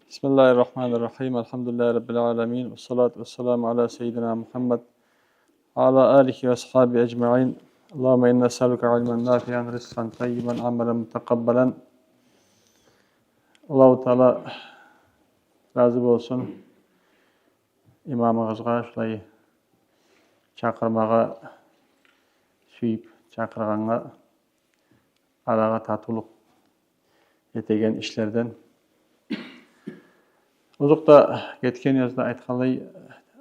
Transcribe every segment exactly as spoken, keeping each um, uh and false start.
بسم الله الرحمن الرحيم. الحمد لله رب العالمين. والصلاة والسلام على سيدنا محمد وعلى آله وأصحابه أجمعين. اللهم إنا نسألك علما نافعا، رزقا طيبا، عملا متقبلا. Аллагьу Таала рази болсун имамыбызгъа, шулай чакъырмагъа сююп чакъыргъангъа, арагъа татывлукъ этеген ишлерден. Озокъда, гетген ёзде айтгъанлай,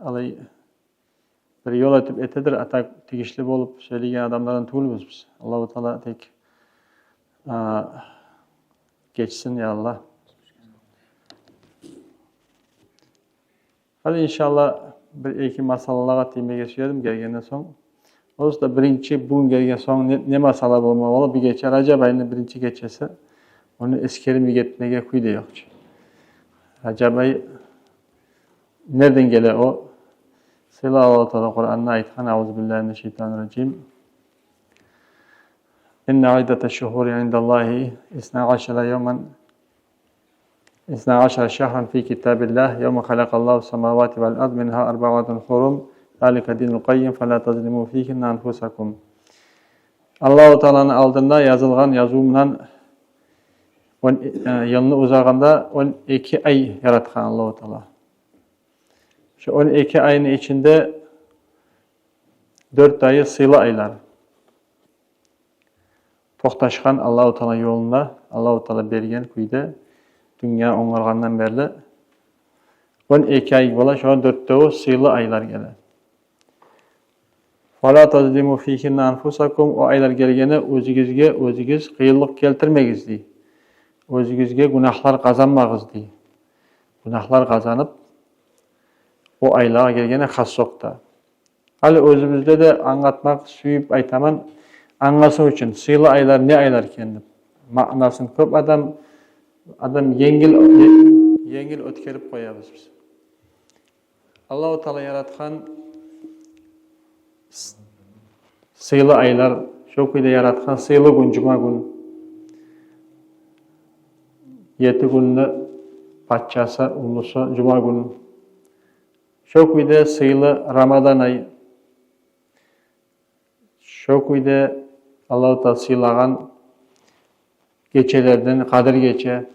алай бир ёл этип этедир, а так тийишли болуп сёйлейген адамлардан тюгюлбюз биз. Аллагьу Таала тек, а, гечсин, я Аллагь. Гьали, иншаллагь, бир-эки масъалагъа тиймеге сюедим гелгенден сонг. Озокъда, биринчи, бугюн гелген сонг не, не масъала болма бола? Бир гече, Ражаб айны биринчи гечеси. Ону эсгермей гетмеге кюй де ёкъ чу. Ражаб ай нерден геле о? Сыйлы Аллагьу Таала Къуранда айтгъан: أعوذ بالله من الشيطان الرجيم. إن عدة الشهور عند الله اثنا عشر يوما، اثنا عشر شهرا في كتاب الله يوم خلق الله السماوات والأرض منها أربعة حرم ذلك الدين القيم فلا تظلموا فيهن أنفسكم. Аллагьу Тааланы алдында язылгъан языв булан он, э, йылны узагъында он эки ай яратгъан Аллагьу Таала. Шо он эки айны ичинде дёрт айы сыйлы айлар. Токъташгъан Аллагьу Таала ёлунда, Аллагьу Таала берген кюйде, дюнья онгаргъандан берли он эки ай бола, шону дёртевю сыйлы айлар геле. فلا تظلموا فيهن أنفسكم, о айлар гелгенде оьзюгюзге оьзюгюз къыйынлыкъ гелтирмегиз, дей. Оьзюгюзге гюнагьлар къазанмагъыз, дей. Гюнагьлар къазанып, о айлагъа гелгенде хас сокъда. Гьали оьзюбюзде де англатмакъ сююп айтаман, англасын учун, сыйлы айлар не айлар экен деп. Маънасын кёп адам, адам енгил, енгил оьтгерип къоябыз биз. Аллагьу Таала яратгъан с-, сыйлы айлар, шо кюйде яратгъан сыйлы гюн, жума гюн. Ети гюнню пачасы, уллусу жума гюн. Шо кюйде сыйлы Рамадан ай. Шо кюйде Аллагьу Таала сыйлагъан гечелерден Къадир гече.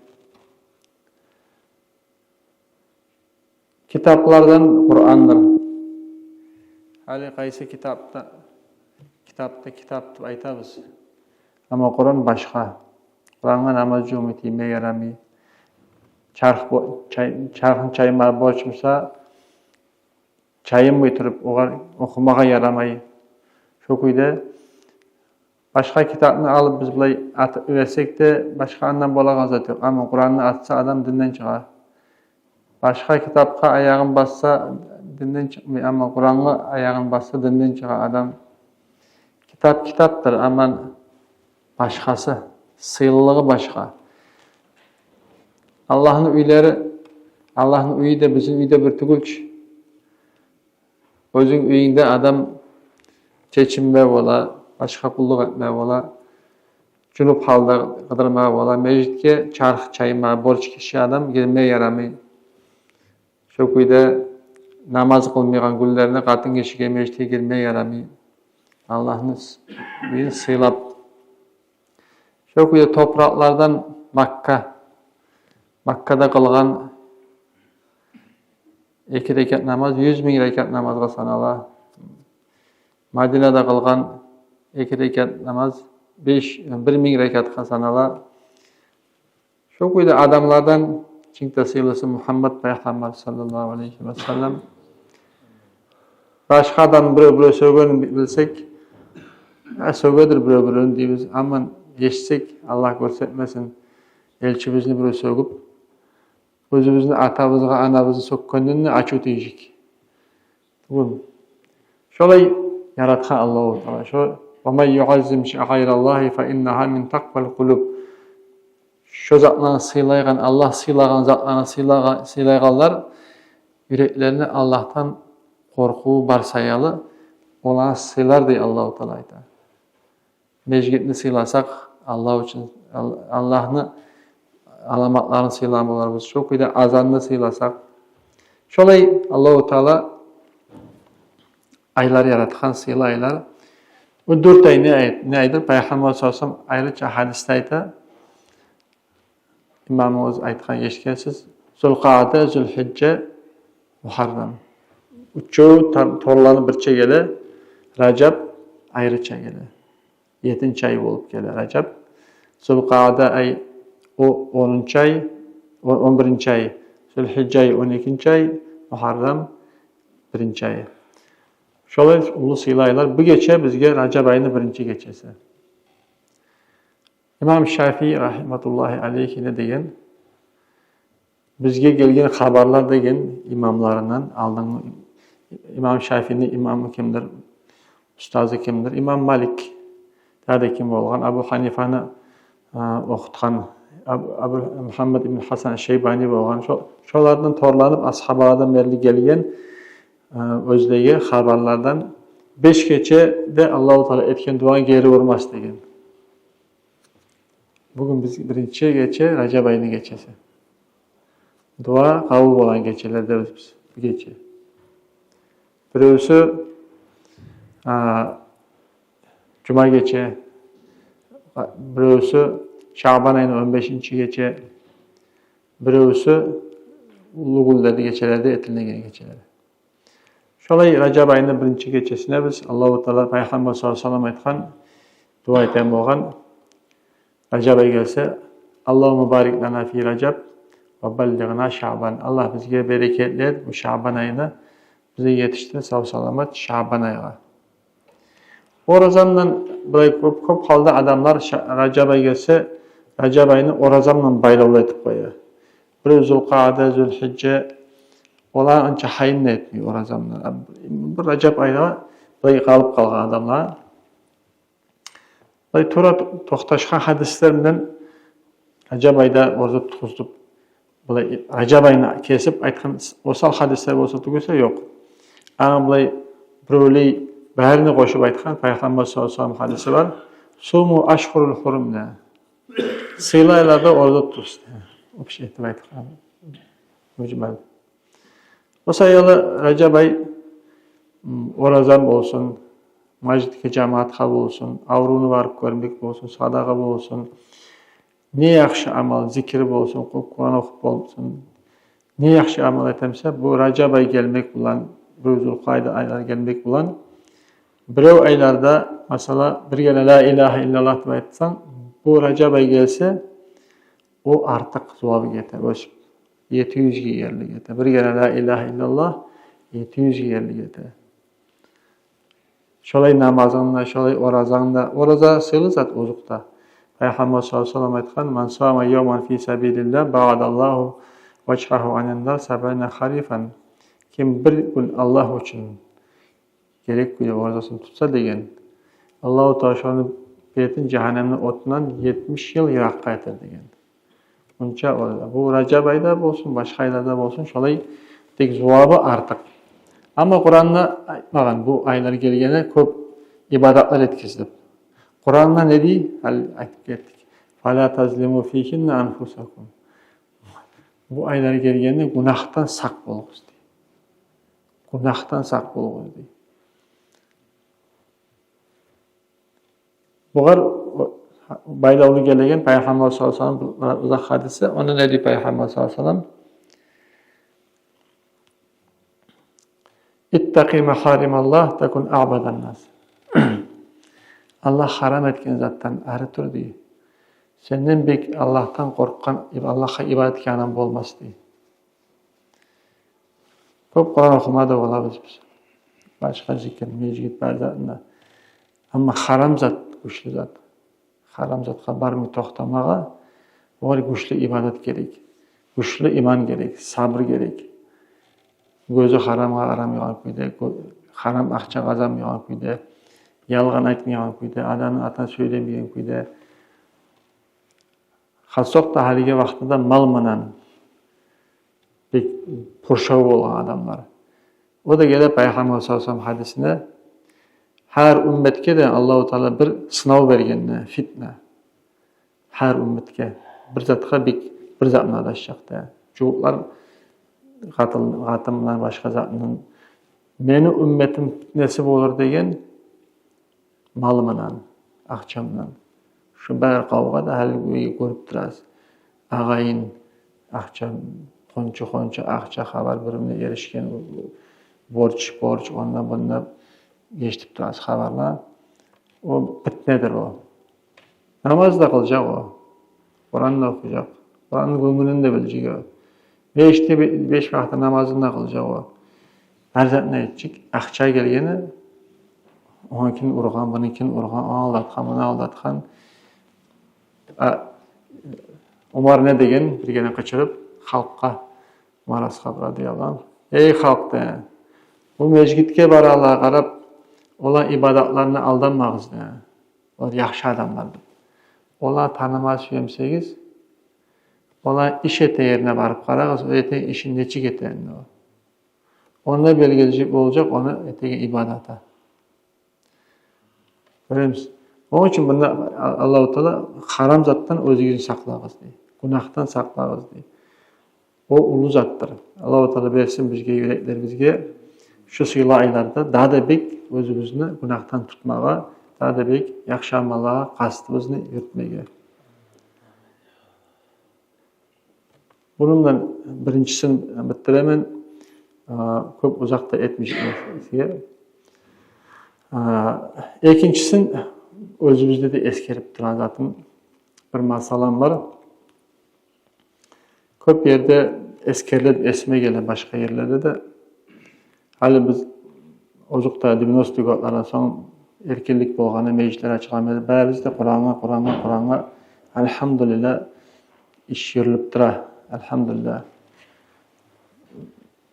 Китаплардан Къурандыр. Гьали къайсы китапда, китапда китап деп айтабыз. Амма Къуран башгъа. Къурангъа намаз жувмай тийме ярамай. Чарх бо-, чай-, чархын чайма борч буса, чайынмай туруп, огъар охумагъа ярамай. Шо кюйде башгъа китапны алып биз булай атып йиберсек де, башгъа андан болагъан зат ёкъ. Амма Къуранны атса, адам динден чыгъа. Башгъа китапгъа аягъын басса, динден чыкъмай, амма Къурангъа аягъын басса, динден чыгъа адам. Китап китапдыр, амма башгъасы, сыйлылыгъы башгъа. Аллагьны уьйлери, Аллагьны уьйю де бизин уьй де бир тюгюл чю. Оьзюнг уьюнгде адам чечинме бола, башгъа къуллукъ этме бола, жунуп гьалда къыдырма бола. Межитге чарх чайма борч гиши адам гирме ярамай. Шо кюйде намаз къылмайгъан гюнлеринде къатын гишиге межитге гирме ярамай. Аллагьны с-, уьюн сыйлап. Шо кюйде топуракълардан Макка. Маккада къылгъан эки рекат намаз юз минг рекат намазгъа санала. Мадинада къылгъан эки рекат намаз беш, бир минг рекатгъа санала. Шо кюйде адамлардан инг де сыйлысы Мугьаммад пайхаммар саллаллагьу алайгьи ва саллам. Башгъадан бирев-бирев сёгенин билсек, я, сёгедир бирев-биревню дейбиз. Амма эшитсек, Аллагь гёрсетмесин, элчибизни бирев сёгюп, оьзюбюзню атабызгъа, анабызны сёкгенден де ачув тийежек. Тюгюл. Шолай яратгъан Аллагьу Таала. Шо: «Ва ман юаззим шаъаираллагьи фа иннагьа мин такъвал къулуб». Шо затланы сыйлайгъан, Аллагь сыйлагъан затланы сыйлагъа-, сыйлайгъанлар, юреклеринде Аллагьдан къоркъув бар саялы, оланы сыйлар, дей Аллагьу Таала, айта. Межитни сыйласакъ, Аллагь учун, Ал-, Аллагьны аламатларын сыйлагъан боларбыз. Шо кюйде азанны сыйласакъ. Шолай Аллагьу Таала айлар яратгъан, сыйлы айлар. Бу дёрт ай не ай, не айдыр? Пайхаммар саллаллагьу алайгьи ва саллам айрыча гьадисде айта, имамыбыз айтгъан, эшитгенсиз: Зулкъаъда, Зулгьижжа, Мугьаррам. Уьчев тор-, торланып бирче геле, Ражаб айрыча геле. Етинчи ай болуп геле Ражаб. Зулкъаъда ай, о онунчу ай, о-, он биринчи ай. Зулгьижжа ай он экинчи ай, Мугьаррам биринчи ай. Шолай уллу сыйлы айлар. Бу гече бизге Ражаб айны биринчи гечеси. Имам Шафии рагьматуллагьи алайгьи не деген? Бизге гелген хабарлар деген имамларындан, алдынгъы имам Шафиини имамы кимдир, устазы кимдир? Имам Малик. Дагъы да ким болгъан? Абу Гьанифаны, а, охутгъан Абу, Абу Мугьаммад ибн Гьасан Шайбани болгъан. Шо-, шолардан торланып, асгьабалардан берли гелген, а, оьзлеге хабарлардан: беш гече де Аллагьу Таала этген дуаны гери урмас деген. Бугюн биз биринчи гече, Ражаб айны гечеси. Дуа къабул болгъан гечелердебиз биз бу гече. Биревсю, а, жума гече, биревсю Шаъбан айны он бешинчи гече, биревсю уллу гюнлерде, гечелерде этилинеген гечелер. Шолай Ражаб айны биринчи гечесине биз, Аллагьу Таала, Пайхаммар саллаллагьу алайгьи ва саллам айтгъан, дуа этген болгъан: Ражаб ай гелсе: «Аллагьумма барик лана фи Ражаб ва баллигъна Шаъбан». Аллагь, бизге берекетли эт бу Шаъбан айны, бизге етишдир сав-саламат Шаъбан айгъа. Оразамдан, булай кёп, кёп гьалда адамлар Ша-, Ражаб ай гелсе, Ражаб айны оразамдан байлавлу этип къоя. Бирев Зулкъаъда, Зулгьижжа, олар анча гьайын да этмей оразамдан. Бу Ражаб айгъа булай къалып къалгъан адамлар. Булай тувра токъташгъан гьадислер булан Ражаб айда ораза тутгъузуп, булай Ражаб айны кесип айтгъан осал гьадислер болса тюгюл эсе, ёкъ. Амма булай биревлей барин къошуп айтгъан Пайхаммар саллаллагьу алайгьи ва саллам гьадиси бар: «Суму ашгьурул гьурум», — де. Сыйлы айларда ораза тутугъуз, — де. Общий этип айтгъан, мужмал. О саялы Ражаб ай, м, ораза болсун, межитге, жамаатгъа болсун, аврувну барып гёрмек болсун, садагъа болсун, не яхшы амал, зикир болсун, Къу-, Къуран охуп болсун, не яхшы амал этемсе, бу Ражаб ай гелмек булан, бу Зулкъаъда айлар гелмек булан, бирев айларда, масала, бир керен «Ла илагьа иллаллагь» деп айтсанг, бу Ражаб ай гелсе, о артыкъ зувабы гете, оьсюп, ети юзге ерлик эте. Бир керен «Ла илагьа иллаллагь» ети юзге ерлик эте. Шолай намазынг да, шолай оразанг да. Ораза сыйлы зат озокъда. Пайхаммар саллаллагьу алайгьи ва саллам айтгъан: «Ман сама явман фи сабилиллагь, баъадаллагьу важгьагьу анин нар сабъина харифан». Ким бир гюн Аллагь учун герек кюйде оразасын тутса деген, Аллагьу Таала шону бетин жагьаннемни отундан етмиш йыл йыракъгъа этер деген. Мунча ораза. Бу Ражаб айда болсун, башгъа айларда болсун, шолай тек зувабы артыкъ. Амма Къуранда айтмагъан бу айлар гелгенде кёп ибадатлар этигиз деп. Къуранда не дей? Гьали айтып гетдик. «Фала тазлиму фигьинна анфусакум». Бу айлар гелгенде гюнагьдан сакъ болугъуз дей. Гюнагьдан сакъ болугъуз дей. Бугъар байлавлу гелеген Пайхаммар саллаллагьу алайгьи ва саллам узакъ гьадиси. Онда не дей Пайхаммар саллаллагьу алайгьи ва саллам? «Иттакъи магьарималлагь такун аъбадан нас». Аллагь гьарам этген затдан ари тур дей. Сенден бек Аллагьдан къоркъгъан, Аллагьгъа ибадат этген адам болмас дей. Кёп Къуран охума да болабыз биз. Башгъа зикир, межит бар затында. Амма гьарам зат гючлю зат. Гьарам затгъа бармай токътамагъа, огъар гючлю ибадат герек. Гючлю иман герек, сабур герек. Гёзю гьарамгъа къарамайгъан кюйде, гё-, гьарам акъча къазанмайгъан кюйде, ялгъан айтмайгъан кюйде, адамны атын сёйлемейген кюйде. Хасокъда гьалиги вакътиде мал булан бек пуршав болгъан адамлар. О да геле Пайхаммар саллаллагьу алайгьи ва саллам гьадисинде: гьар умматгъа да Аллагьу Таала бир сынав берген, фитна. Гьар умматгъа бир затгъа бек бир затны адашажакъ да. Жугьутлар къатын, къатын булан, башгъа зат булан. Мени умметим питнеси болур деген малы булан, акъча булан. Шу бары къавгъа да гьали гёрюп турасыз. Агъайын, акъча, къоншу-къоншу, акъча, хабар, бир-бирине эришген, борч, борч, онда-мунда эшитип турасыз хабарлар. О питнедир о. Намаз да къылажакъ о. Къуран да охужакъ. Къуранны гёнгюнюн де билежек о. Беш де бе-, беш вакъти намазын да къылажакъ о. Гьар затны этежек. Акъча гелгени, онукин ургъан, мунукин ургъан, ону алдатгъан, муну алдатгъан. А, Умар не деген? Бир керен къычырып халкъгъа, Умар асгьаб радияллагьу ангь: «Эй халкъ, — деген, — бу межитге барагъанлагъа къарап, оланы ибадатларына алданмагъыз, — деген. — Олар яхшы адамлар», — деп. «Оланы таныма сюе бусагъыз, оланы иш этеген ерине барып къарагъыз, о этеген ишин нечик этегенин, о. Онда белгилежек болажакъ ону этеген ибадаты». Гёремисиз? Ону учун мунда Аллагьу Таала: «Гьарам затдан оьзюгюзню сакълагъыз», — дей. «Гюнагьдан сакълагъыз», — дей. О уллу затдыр. Аллагьу Таала берсин бизге, юреклерибизге шу сыйлы айларда дагъы да бек оьзюбюзню гюнагьдан тутмагъа, дагъы да бек яхшы амаллагъа къастыбызны юрютмеге. Муну булан биринчисин битдиремен. А, кёп узакъ да этмежекмен сизге. А, экинчисин, оьзюбюзде де эсгерип турагъан затым, бир масъалам бар. Кёп ерде эсгериле, эсиме геле, башгъа ерлерде де. Гьали биз озокъда девяностые годлардан сонг эркинлик болгъанда, межитлер ачылгъан эди, барыбыз да Къурангъа, Къурангъа, Къурангъа, альгьамдулиллагь, иш юрюлюп тура, альгьамдулиллагь.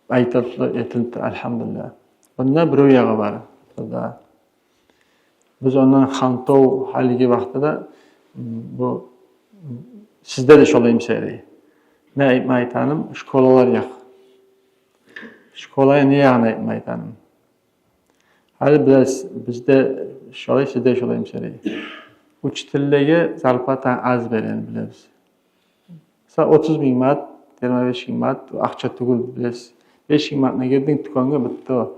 Айтылып тура, этилип тура, альгьамдулиллагь. Мунда бирев ягъы бар. Бизде Биз ондан хантав гьалиги вакътида, м, бу, м, сизде де шолай эсе ярай. Мен айтма айтаным, школалар якъ. Школагъа не ягъын айтма айтаным. Гьали билесиз, бизде шолай, сизде шолай эсе ярай. Учительлеге зарплата аз берени билебиз. Мисал, отуз минг манат, йигирма беш минг манат, о акъча тюгюл, билесиз. Беш минг манатына гирдинг тюкенге, битди о.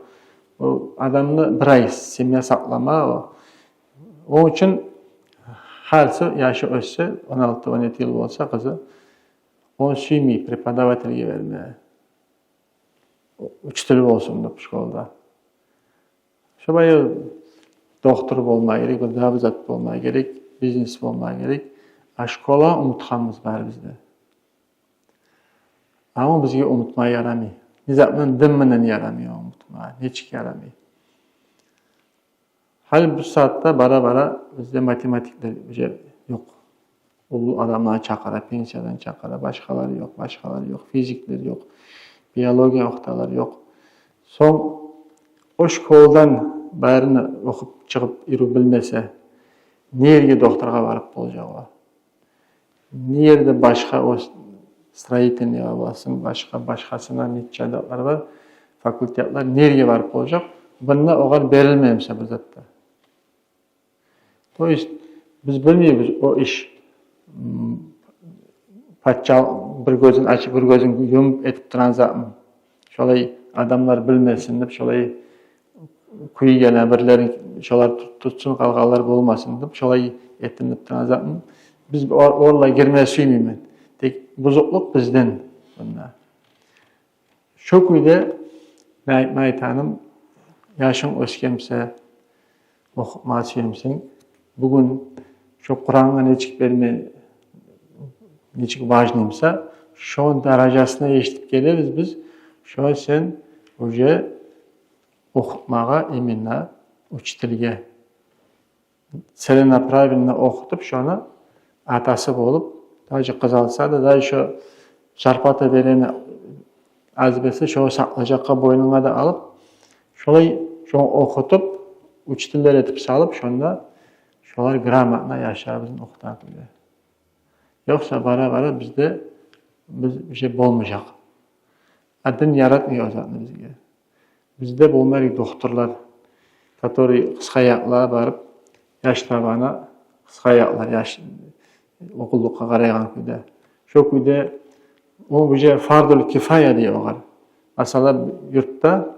О адамны бир ай семья сакълама о. Ону учун гьар сай яшы оьссе, он алты, он етти йыл болса къызы, ону сюймей преподавательге берме. Учитель болсун деп школада. Шолай доктор болма герек, дагъы бир зат болма герек, бизнес болма герек. А школа унутгъанбыз барыбыз да. Амма бизге унутма ярамай. Не зат булан? Дин булан ярамай унутма. Нечик ярамай? Гьали бу сагьатда бара-бара бизде математиклер уже ёкъ. Уллу адамланы чакъыра, пенсиядан чакъыра, башгъалары ёкъ, башгъалары ёкъ, физиклер ёкъ, биология охутагъанлар ёкъ. Сонг о школдан барын охуп чыгъып, юрюп билмесе, не ерге докторгъа барып болажакъ о? Не ерде башгъа о с-, строительныйгъа болсун, башгъа, башгъасына нече адатлар бар, факультетлер, не ерге барып болажакъ? Мунда огъар берилмей буса бир зат да. То есть, биз билмейбиз о иш, м, пача бир гёзюн ачып, бир гёзюн юмуп этип турагъан затмы. Шолай адамлар билмесин деп, шолай кюй геле, бирлерин шолар тут-, тутсун, къалгъанлар болмасын деп, шолай этилинип турагъан затмы. Биз о-, олай гирме сюймеймен. Тек бузукълукъ бизден мунда. Шо кюйде мен айтма айтаным, яшынг оьсген буса, охутма сюе бусанг, бугюн шо Къурангъа нечик берме, нечик важный буса, шону даражасына етишип гелебиз биз. Шо сен уже охутмагъа, именно учительге целенаправленно охутуп, шону атасы болуп, даже къызарса да, даже шо зарплата берени аз берсе, шону сакълажакъгъа бойнунга да алып, шолай шону охутуп, учительлер этип салып, шонда шолар грамотно яшларыбызны охутагъан кюйде. Ёкъса бара-бара бизде, биз уже болмажакъ. А дин яратмай о затны бизге. Бизде болма герек докторлар, который къысгъаякълар барып, яш табана къысгъаякълар, яш, огъурлукъгъа къарайгъан кюйде. Шо кюйде О уже фардул кифая дей огъар. Масала, юртда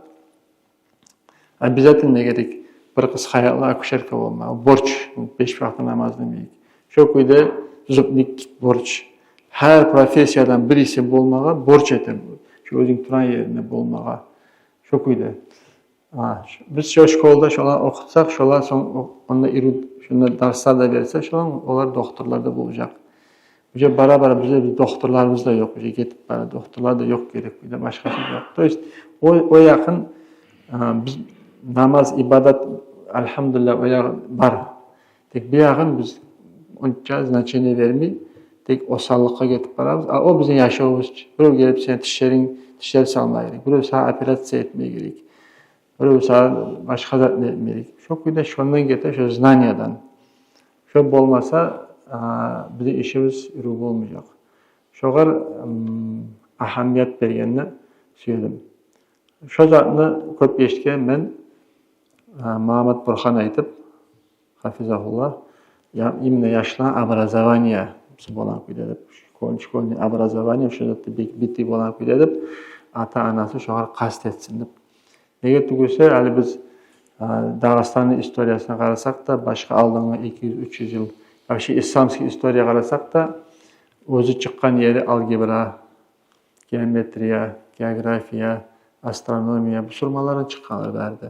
обязательно герек бир къыз хаялы акушерка болма. О борч, беш вакъти намазны йимик. Шо кюйде зубник борч. Гьар профессиядан бириси болмагъа борч эте. Шо оьзюнг турагъан еринде болмагъа. Шо кюйде. А, ш-, биз шо школда шоланы охутсакъ, шолар сонг о-, онда иру-, шонда дарслар да берсе, шолар, олар докторлар да болажакъ. Уже бара-бара бизде биз докторларыбыз да ёкъ, уже гетип бара, докторлар да ёкъ герек, уже башгъасы да ёкъ. То есть о, о якъын, а, биз намаз, ибадат, альгьамдулиллагь, о ягъы бар. Тек бу ягъын биз онча значение бермей, тек осаллыкъгъа гетип барабыз. А о бизин яшавубуз чы. Бирев гелип сени тишлеринг, тишлер салма герек. Бирев сагъа операция этме герек. Бирев сагъа башгъа зат не этме герек. Шо кюйде шондан гете, шо знаниядан. Шо болмаса, а, бизин ишибиз иру болмажакъ. Шогъар, м, агьамият бергенни сюедим. Шо затны кёп эшитгенмен, а, Магьаммат Бурхан айтып, хафизагьуллагь, я-, именно яшланы образованиеси болгъан кюйде деп, школ-, школьный образование, шо затда бек битий болгъан кюйде деп, ата-анасы шогъар къаст этсин деп. Неге тюгюл эсе, гьали биз, а, Дагъыстанны историясына къарасакъ да, башгъа алдынгъы эки юз, уьч юз йыл, вообще исламский история къарасакъ да, оьзю чыкъгъан ери алгебра, геометрия, география, астрономия, бусурманлардан чыкъгъанлар бары да.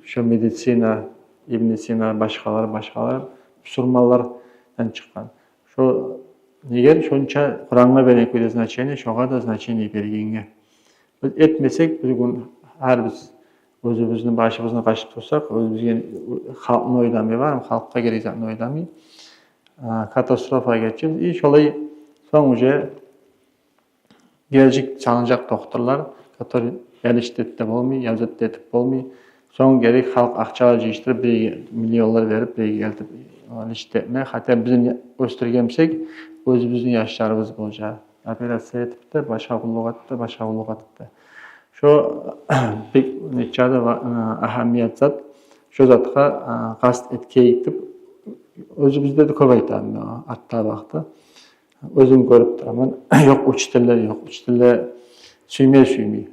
Шо медицина, Ибн Сина, башгъалар, башгъалар бусурманлардан чыкъгъан. Шо неге шонча Къурангъа берген кюйде значение, шогъар да значение бергенге. Биз этмесек, бир гюн гьар биз оьзюбюзню башыбызны къачып турсакъ, оьзюбюзге, халкъны ойламай, бармы, халкъгъа герек затны ойламай, а, катастрофагъа гетежекбиз. И шолай сонг уже гележек салынажакъ докторлар, который лечить этип де болмай, язып да этип болмай. Сонг герек халкъ акъчалар жыйышдырып, бир миллионлар берип, бир гелтирип, лечить этме. Хотя бизин оьсдюрген бусакъ, оьзюбюзню яшларыбыз болажакъ. Операция этип де, башгъа къуллукъ этип де, башгъа къуллукъ этип де. Шо бек нечакъы да ва-, агьамият зат. Шо затгъа, а, къаст этгейик деп, оьзюбюзде де кёп айтаман мен, артдагъы вакътиде. Оьзюм гёрюп тураман. Ёкъ учителлер, ёкъ учителлер сюймей, сюймей.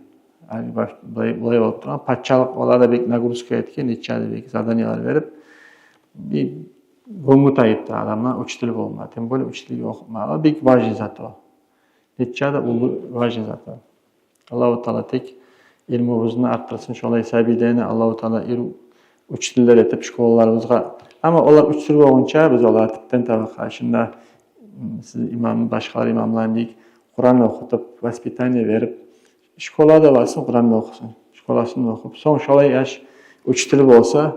Гьали баш-, булай, булай болуп тургъан. Пачалыкъ олар да бек нагрузка этген, нече де бек заданиялар берип, бир гёнгю тайып тура адамлар учитель болма. Тем более учитель охутма. О бек важный зат о. Нече де уллу важный зат о. Аллагьу Таала тек илмубузну артдырсын, шолай сабийлени Аллагьу Таала иру учителлер этип школаларыбызгъа. Амма олар учитель болгъунча биз олар типтен таба къаршында, м, сиз имам, башгъалар имамлар йимик Къуран охутуп, воспитание берип, школада барсын, Къуран охусун, школасын охуп, сонг шолай яш учитель болса,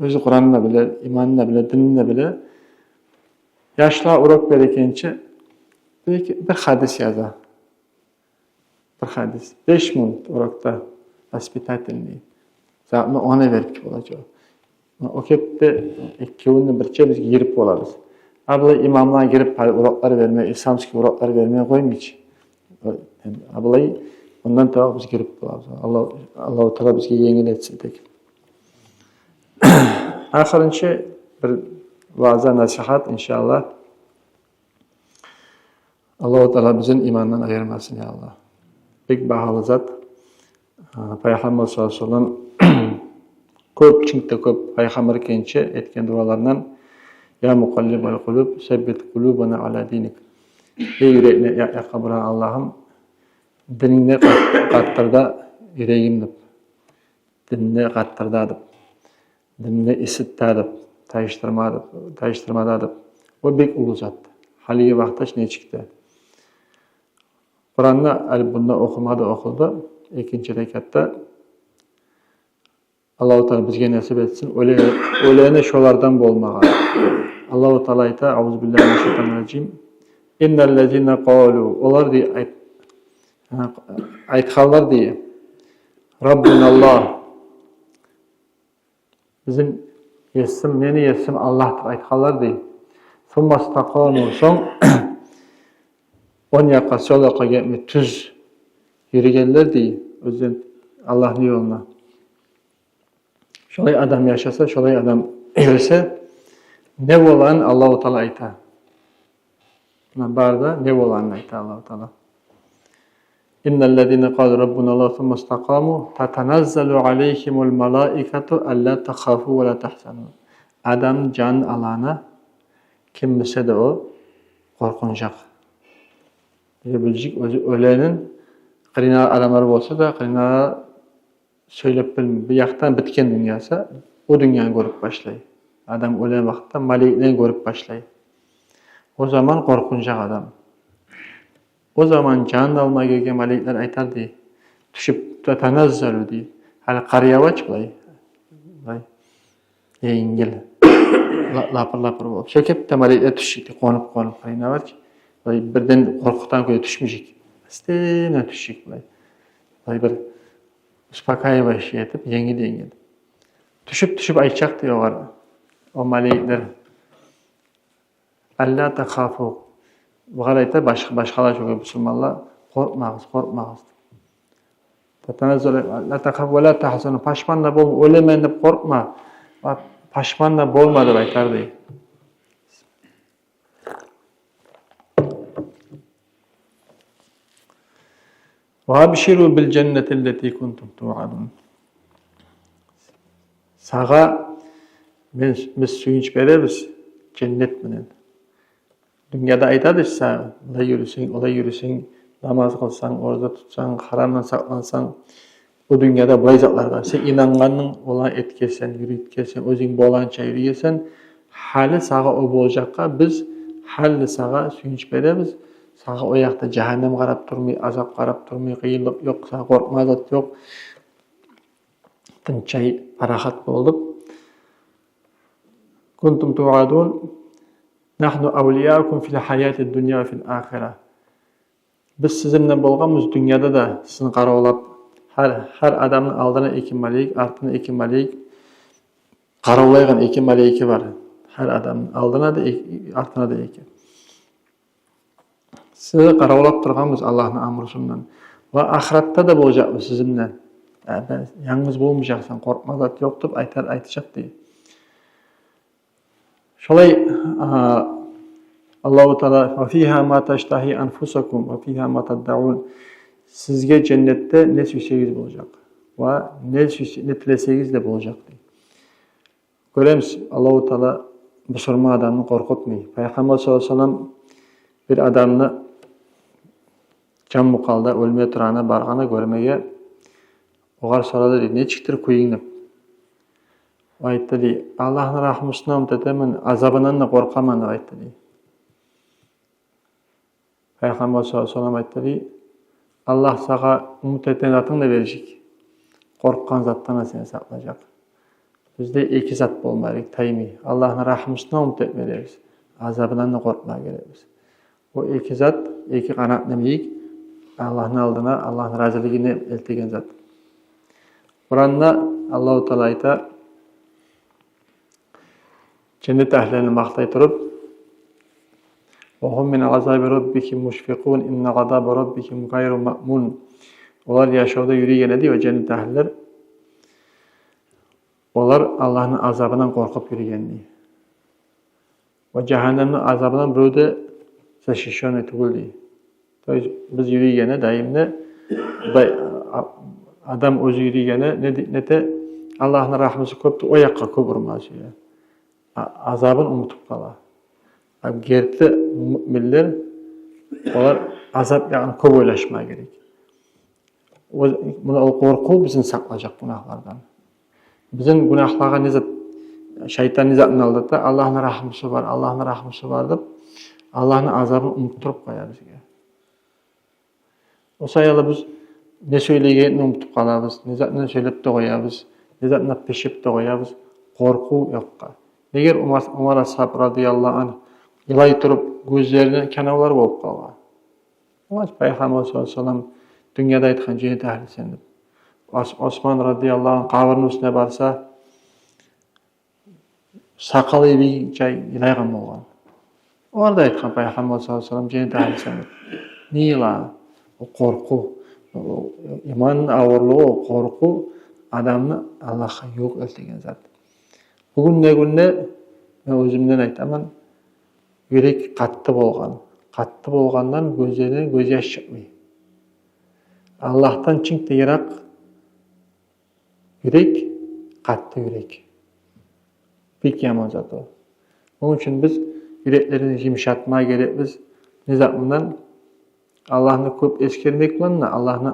оьзю Къуранны да биле, иманны да биле, динни де биле. Яшлагъа урок берегенче бир, бир гьадис яза. Бир гьадис. Беш минут урокда воспитательный. Затны ону берип болажакъ. О кепде экевюн де бирче биз гирип болабыз. А булай имамлар гирип, гьали уроклар берме, исламский уроклар берме къоймай чы. А булай ондан таба биз гирип болабыз. Аллагь, Аллагьу Таала бизге енгил этсин тек. Ахырынчы бир ваъза, насигьат, иншааллагь. Аллагьу Таала бизин имандан айырмасын, я Аллагь. Бек багьалы зат. А, Пайхаммар саллаллагьу алайгьи ва саллам кёп, чынг да кёп пайхаммар гетгенче этген дуаларындан: «Я мукъаллибал къулуб, саббит къулубана ала диник». Эй юрекни якъ-якъгъа бурагъан Аллагьым, динингде къат-, къаттырда юрегим деп. Динингде къаттырда деп. Динингде иситде деп, тайышдырма деп, тайышдырма да деп. О бек уллу зат. Гьалиги вакътда нечик де. Къуранны алып мунда охума да охулду, экинчи рекатда. Аллагьу Таала бизге насип этсин оьле-, оьлени шолардан болмагъа. Аллагьу Таала айта: «Аузу биллагьи мина шшайтани рражим. Инналлазина къалу», олар дей, айт-, айтгъанлар дей: «Раббуналлагь». Бизин есим, мени есим Аллагь деп айтгъанлар дей. Сумма стакъаму, сонг онг якъгъа, сол якъгъа гетмей, тюз юрюгенлер дей, оьзлер Аллагьны ёлуна. Шолай адам яшаса, шолай адам юрюсе, не болагъанын Аллагьу Таала айта. Муна бары да не болагъанын айта Аллагьу Таала. إن الذين قالوا ربنا الله ثم استقاموا تتنزل عليهم الملائكة ألا تخافوا ولا تحزنوا. Адамны жанын алагъанда ким буса да о къоркъунчакъ. Билежек оьзю оьлегенин, къырыйында адамлар болса да, къырыйында сёйлеп билмей, бир якъдан битген дюньясы, о дюньяны гёрюп башлай. Адам оьлеген вакътиде малайиклени гёрюп башлай. О заман къоркъунчакъ адам. О заман жанын алмагъа гелген малайиклер айтар дей, тюшюп, تتنزل дей. Гьали къар ява чы булай, булай енгил, ла-, лапыр-лапыр болуп. Шо кепде малайиклер тюшежек дей, къонуп-къонуп, къырыйына бар чы. Булай бирден къоркъувдан кёре тюшмежек. Астагъа тюшежек булай. Булай бир успокаивающий этип, енгил-енгил. Тюшюп-тюшюп айтажакъ дей огъар о малайиклер. ألا تخافوا. Бугъар айта башгъа, башгъалар, шо бусурманлар: къоркъмагъыз, къоркъмагъыз. تتنزل ألا تخافوا ولا تحزنوا. Пашман да болма, оьлемен деп къоркъма. Пашман да болма деп айтар дей. وأبشروا بالجنة التي كنتم توعدون. Сагъа мен, биз сююнч беребиз женнет менен. Дюньяда айтады сагъа, булай юрюсенг, олай юрюсенг, намаз къылсанг, ораза тутсанг, гьарамдан сакълансанг, о дюньяда булай затлар бар. Сен инангъанынг, оланы этгенсен, юрютгенсен, оьзюнг болгъанча юрюгенсен, гьали сагъа о болажакъгъа биз, гьали сагъа сююнч беребиз. Сагъа о якъда жагьаннем къарап турмай, азап къарап турмай, къыйынлыкъ ёкъ, сагъа къоркъма зат ёкъ. Тынч, парахат болуп. كنتم توعدون نحن أولياؤكم في الحياة الدنيا وفي الآخرة. Биз сизин булан болгъанбыз дюньяда да, сизин къаравуллап. Гьар, гьар адамны алдына эки малайик, артына эки малайик, къаравуллайгъан эки малайики бар. Гьар адамны алдына да эки, артына да эки. Сизин къаравуллап тургъанбыз Аллагьны амрусундан. Ва ахыратда да болажакъбыз сизин булан. Э, бе, янгыз болмажакъсан, къоркъма зат ёкъ деп айтар, айтажакъ дей. Шолай, а, Аллагьу Таала: وفيها ما تشتهي أنفسكم وفيها ما تدعون. Сизге женнетде не сюйсегиз болажакъ. Ва не сюйсе-, не тилесегиз де болажакъ дей. Гёребиз, Аллагьу Таала бусурман адамны къоркъутмай. Пайхаммар саллаллагьу алайгьи ва саллам бир адамны жан бу гьалда, оьлме турагъанда баргъаны гёрмеге, огъар сорады дей: «Нечикдир кююнг?» — деп. О айтды дей: «Аллагьны рагьмусуна умут этемен, азабындан да къоркъаман», — деп айтды дей. Пайхаммар саллаллагьу алайгьи ва саллам айтды дей: «Аллагь сагъа умут этген затынгны да бережек, къоркъгъан затдан да сени сакълажакъ». Бизде эки зат болма герек, таймай. Аллагьны рагьмусуна умут этме дербиз, азабындан да къоркъма герекбиз. О эки зат, эки къанат немейик Аллагьны алдына, Аллагьны разилигине элтеген зат. Къуранда Аллагьу Таала айта, женнет агьлилерин макътай туруп: «وهم من عذاب ربهم مشفقون إن عذاب ربهم غير مأمون». Олар яшавда юрюйген эди, ва женнет агьлилер, олар Аллагьны азабындан къоркъуп юрюйген эди. Ва жагьаннемни азабындан бирев де защищённый тюгюл дей. То есть биз юрюйгенде, даимде, дай-, а-, адам оьзю юрюйгенде не де-, не де Аллагьны рагьмусу кёп, о якъгъа кёп урма сюе. А-, азабын унутуп къала. А герти муъминлер, олар азап якъны кёп ойлашма герек. О, муна о къоркъув бизин сакълажакъ гюнагьлардан. Бизин гюнагьлагъа не зат, шайтан не затны алдата, Аллагьны рагьмусу бар, Аллагьны рагьмусу бар деп, Аллагьны азабын унутдуруп къоя бизге. О саялы биз не сёйлейгенни унутуп къалабыз, не затны сёйлеп де къоябыз, не затны пишип де къоябыз, къоркъув ёкъгъа. Неге Умар, Умар асгьаб радияллагьу ангь йылай туруп, гёзлерине канавлар болуп къалгъан? О вакъти Пайхаммар саллаллагьу алайгьи ва саллам дюньяда айтгъан: «Женнет агьлисен», — деп. Ос-, Осман радияллагьу ангь къабурну уьстюне барса, сакъалы бийип йылайгъан болгъан. Олар да айтгъан Пайхаммар саллаллагьу алайгьи ва саллам: «Женнет агьлисен», — деп. Неге йылай? О къоркъув, о иманны авурлугъу, о къоркъув адамны Аллагьгъа ювукъ элтеген зат. Бугюн не гюнде, мен оьзюмден айтаман, юрек къатты болгъан. Къатты болгъандан гёзлерден гёзьяш чыкъмай. Аллагьдан чинк де йыракъ юрек, къатты юрек. Бек яман зат о. Ону учун биз юреклерибизни йымышатма герекбиз. Не зат булан? Аллагьны кёп эсгермек булан да, Аллагьны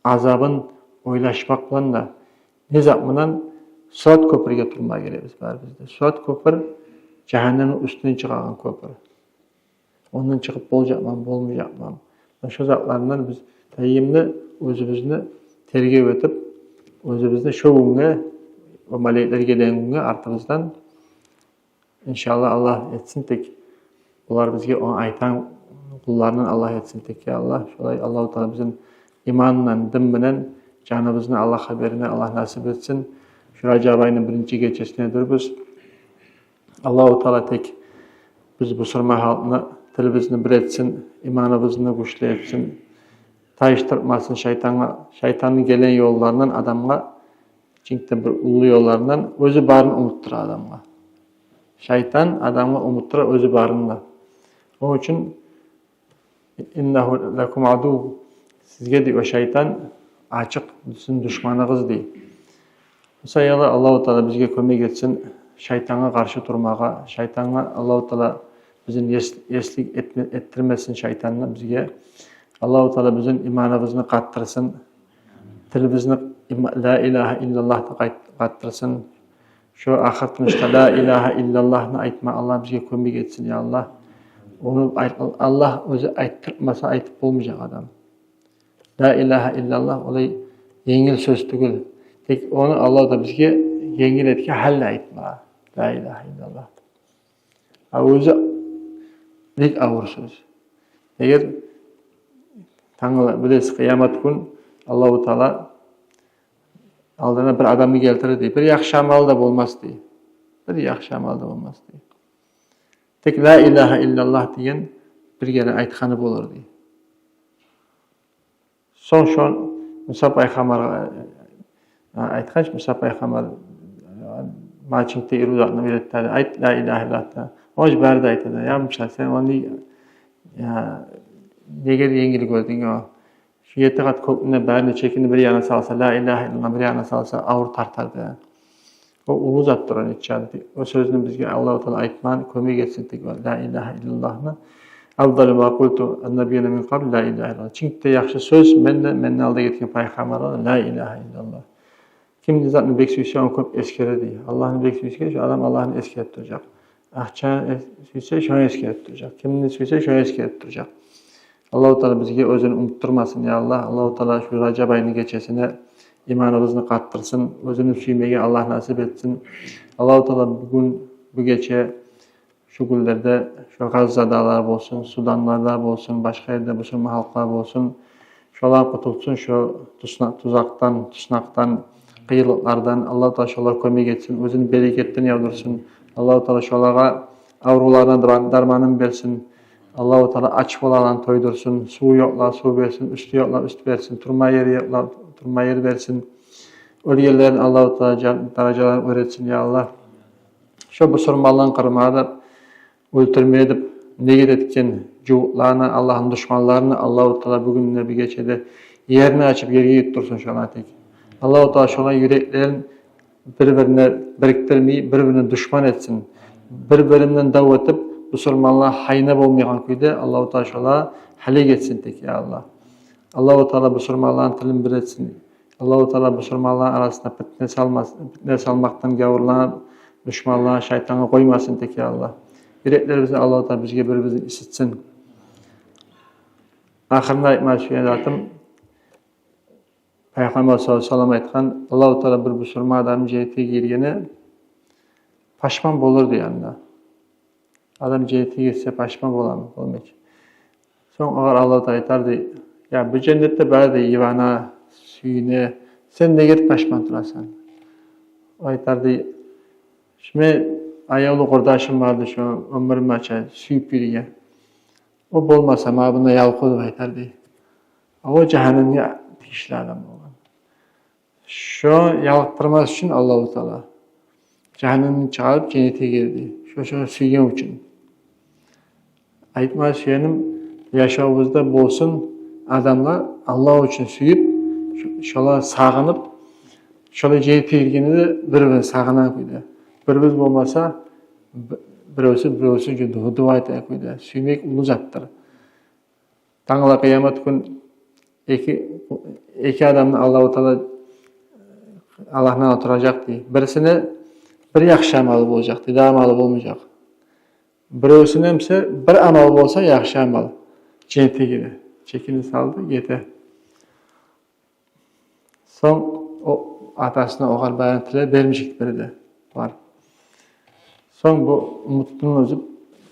азабын ойлашмакъ булан да. Не зат булан? Сырат кёпюрге турма герекбиз барыбыз да. Сырат кёпюр жагьаннемни уьстюнден чыгъагъан кёпюр. Ондан чыгъып болажакъман, болмажакъман. Муна шо затлардан биз даимли оьзюбюзню тергев этип, оьзюбюзню шо гюнге, о малайиклер гелген гюнге артыбыздан, иншааллагь, Аллагь этсин тек, олар бизге ону айтагъан къулларындан Аллагь этсин тек, я Аллагь. Шолай Аллагьу Таала бизин иман булан, дин булан жаныбызны Аллагьгъа берме Аллагь насип этсин. Шу Ражаб айны биринчи гечесиндедир биз. Аллагьу Таала тек биз бусурман халкъны, тилибизни бир этсин, иманыбызны гючлю этсин, тайыштырмасын шайтангъа, шайтанны гелген ёлларындан адамгъа, чинк де бир уллу ёлларындан, оьзю барын унутдура адамгъа. Шайтан адамгъа унутдура оьзю барын да. Ону учун «Иннагьу лакум адув». Сизге, дей, о шайтан ачыкъ сизин душманыгъыз, дей. Шо саялы Аллагьу Таала бизге кёмек этсин шайтангъа къаршы турмагъа. Шайтангъа Аллагьу Таала бизин ес-, еслик этме-, этдирмесин шайтанны бизге. Аллагьу Таала бизин иманыбызны къатдырсын. Тилибизни има-, ла илагьа иллаллагьны къайт-, къатдырсын. Шо ахыр тынышда ла илагьа иллаллагьны айтма Аллагь бизге кёмек этсин, я Аллагь. Ону ай-, Аллагь оьзю айтдырмаса, айтып болмажакъ адам. Ла илагьа иллаллагь олай енгил сёз тюгюл. Тек ону Аллагь да бизге енгил этген гьалда айтма. Ла илагьа иллаллагь. А оьзю бек авур сёз. Эгер тангала билесиз, къыямат гюн Аллагьу Таала алдына бир адамны гелтирер, дей. Бир яхшы амалы да болмас, дей. Бир яхшы амалы да болмас, дей. Тек ла илагьа иллаллагь деген бир керен айтгъаны болур, дей. Сонг шо Муса пайхаммаргъа, э, айтгъан чы, Муса пайхаммар, э, магъа чинк де иру затны уьйретди, айт ла илагьа иллаллагьны. Ону бары да айтады: «Я Муса, сен ону, я, неге енгил гёрдюнг о? Шу етти къат кёкню барын чекинди бир янына салса, ла илагьа иллаллагьны бир янына салса, авур тартар эди. О уллу затдыр, о нече». О сёзню бизге Аллагьу Таала айтмагъа кёмек этсин тек, ла илагьа иллаллагьны. «Афдалу ма къулту набиюна мин къабли ла илагьа иллаллагь». Чинк де яхшы сёз менден, менден алда гетген пайхаммарлар ла илагьа иллаллагь. Ким не затны бек сюйсе, ону кёп эсгерер, дей. Аллагьны бек сюйсе, шо адам Аллагьны эсгерип туражакъ. Акъчаны эс-, сюйсе, шону эсгерип туражакъ. Кимни сюйсе, шону эсгерип туражакъ. Аллагьу Таала бизге оьзюн унутдурмасын, я Аллагь. Аллагьу Таала шу Ражаб айны гечесине иманыбызны къатдырсын, оьзюн сюймеге Аллагь насип этсин. Аллагьу Таала бугюн, бу гече, шу гюнлерде шо Газзадагъылар болсун, Суданларда болсун, башгъа ерде бусурман халкълар болсун, шолар къутулсун шо тусна-, тузакъдан, туснакъдан, къыйынлыкълардан. Аллагьу Таала шолагъа кёмек этсин, оьзюню берекетин явдурсун. Аллагьу Таала шолагъа аврувларына дарман-, дарманын берсин. Аллагьу Таала ач болагъанны тойдурсун, суву ёкълагъа сув берсин, уьстю ёкълагъа уьст берсин, турма ери ёкълагъа турма ер берсин. Оьлгенлерин Аллагьу Таала жан-, даражаларын оьр этсин, я Аллагь. Шо бусурманланы къырмагъа деп, оьлтюрмеге деп ниет этген жугьутланы, Аллагьны душманларын Аллагьу Таала бугюн де, бу гече де ерин ачып, ерге ютдурсун шоланы тек. Аллагьу Таала шоланы юреклерин бир-бирине бирикдирмей, бир-бирине душман этсин. Бир-биринден дав этип, бусурманлар гьайына болмайгъан кюйде Аллагьу Таала шоланы гьалек этсин тек, я Аллагь. Аллагьу Таала бусурманланы тилин бир этсин. Аллагьу Таала бусурманланы арасына питне салмас-, питне салмакъдан гавурланы, душманланы, шайтангъа къоймасын тек, я Аллагь. Юреклерибизни Аллагьу Таала бизге бир-бирибизге иситсин. Ахырында айтма сюеген затым, Пайхаммар саллаллагьу алайгьи ва саллам айтгъан: Аллагьу Таала бир бусурман адамны женнетге гийиргенине пашман болур, дей, анда. Адам женнетге гирсе, пашман боламы? Болмай чы. Сонг огъар Аллагьу Таала айтар, дей: «Я, бу женнетде бар, дей, йывана, сююне, сен неге пашман турасан?» О айтар, дей: «Шу мени аявлу къурдашым бар эди, шо оьмюрюм бача сююп юрюген. О болмаса, магъа мунда ялкъыв», — деп айтар, дей. О жагьаннемге тийишли адам болгъан. Шо ялкъдырмас учун Аллагьу Таала жагьаннемден чыгъарып, женнетге гийирди. Шо, шону сюйген учун. Айтма сюегеним, яшавубузда болсун, адамлар Аллагь учун сююп, ш-, шолар сагъынып, шолай женнетге гиргенде бир-бирин сагъынгъан кюйде. Бир-бириз болмаса, б-, биревсю биревсю учун ду-, дуа этеген кюйде. Сюймек уллу затдыр. Тангала къыямат гюн эки, эки адамны Аллагьу Таала Аллагьны алдына туражакъ дей. Бирисине бир яхшы амалы болажакъ дей, дагъы амалы болмажакъ. Биревсюне буса бир амал болса, яхшы амал, женнетге гире. Чекини салды, гете. Сонг о атасына огъар баягъы тилеп бермежек бири де бар. Сонг бу умутун уьзюп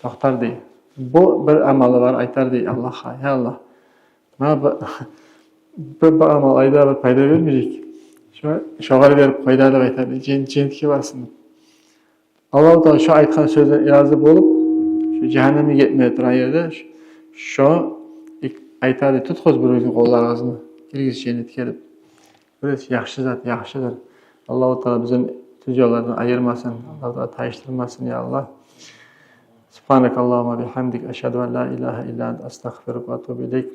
токътар дей. Бу бир амалы бар, айтар дей Аллагьгъа: «Я Аллагь, магъа бу, бу, бу амал айда бир пайда бермежек. Шо, шогъар берип къой да», — деп айтар дей, «жен-, женнетге барсын», — деп. Аллагьу Таала шо айтгъан сёзден рази болуп, шо жагьаннемге гетмеге тургъан ерде ш-, шо ик-, айтар дей: «Тутугъуз бир-биригизни къолларыгъызны, гиригиз женнетге», — деп. Билесиз, яхшы зат яхшыдыр. Аллагьу Таала бизин тюз ёллардан айырмасын, Аллагьу Таала тайышдырмасын, я Аллагь. Субгьанакаллагьумма бигьамдик, ашгьаду ан ла илагьа илла ант, астагъфирука ва атубу илайк.